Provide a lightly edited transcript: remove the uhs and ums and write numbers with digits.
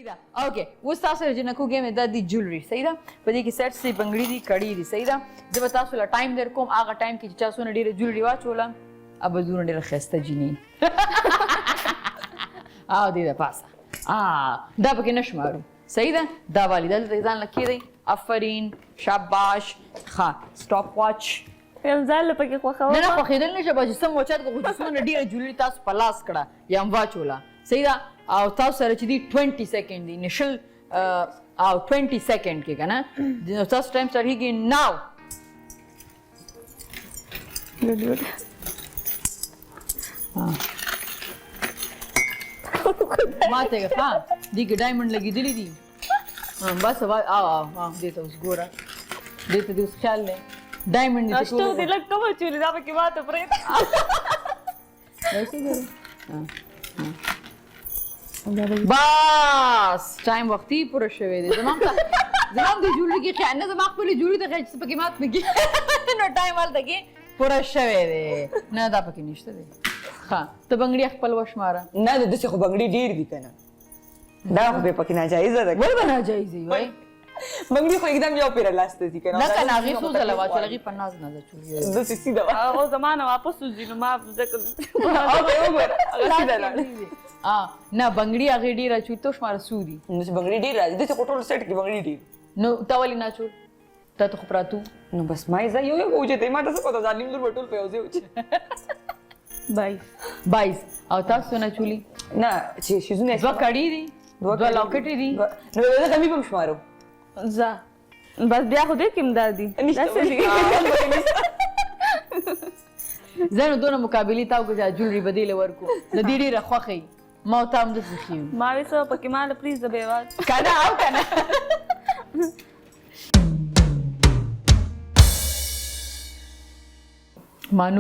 صحیح ده. اوکې، اوس تاسو سره جنکو ګیم دا دی جولری، صحیح ده. په دې کې سیټس دي، بنګړي دي، کړي دي، صحیح ده. زه به تاسو له ټایم در کوم، هغه ټایم کې چې چا څونه ډېره جولری واچوله ابه دونه ډېره ښایسته جینۍ او دې د پاسه دا پکې نه شمارو، صحیح ده. دا والي دلته ځان له کېدی. افرین، شاباش. ښه، سټاپ واچ. ځان له پکې خوښوم. نه نه، خوښېدل نه شي، چې سم وچت کړو، خو چې څومره ډېره جولري تاسو په لاس کړه یا هم واچوله، صحیح ده. او تاسو سره چې دي 20 سیکنډ دي، نشل او 20 سیکنډ کې که نه تاسو ټایم سټارټ کېږي ناو. ماته ښه دې کې ډایمنډ لګېدلي دي. بس او او دې ته اوس ګوره، دې ته دې اوس خیال دی ډایمنډ دې. شتو دې لږ کم اچولي، دا پکې ماته پرېږده. بس ټایم وختي پوره شوی دی. زما هم د جولري کې خیال نه، زما خپلې جولري ته خیال چې پکې مات نه کړي، نو ټایم هلته کې پوره شوی دی. نه، دا پکې نشته دی. ښه، ته بنګړي خپل وشماره. نه، د داسې خو بنګړي ډېر دي که نه، دا خو به پکې ناجایزه ده. ولې به ناجایزه وي؟ وایي بنګړي خو اکدم یو پیره لاس ته ځي که نه. نه که نه، هغې څو ځله واچول، هغې په ناز ناز اچولي. داسې سیده وه. هغه زما نه واپس وځي، نو ما ځکه وګوره هغه سیده لاړه. نه، بنګړي هغې ډېر اچولي. ته وشماره څو دي؟ نو چې بنګړي ډېر راځي، داسې خو ټول سیټ کې بنګړي ډېر. نو تا ولې نه اچول؟ تا ته خو پراتو. نو بس ما یې ځای یو یو وچتې، ما ته څه پته، ظالم لور به ټول په یو ځای وچې. 22. 22. او تاسو نه چولي؟ نه، چې شیزونه دوه کړي دي، دوه لاکټې دي. نو زه غمي به هم شمارو. ځه بس، بیا خو دې کې هم دا دي. زه نو دونه مقابلې تا وکړه چې جولري به دې له ورکړو، د دې ډېره خوښه یي. ما او تا هم داسې ښه یو. ما وې څه پکې ما له پرېږده به یې واچوم که نه. او که نه مانو.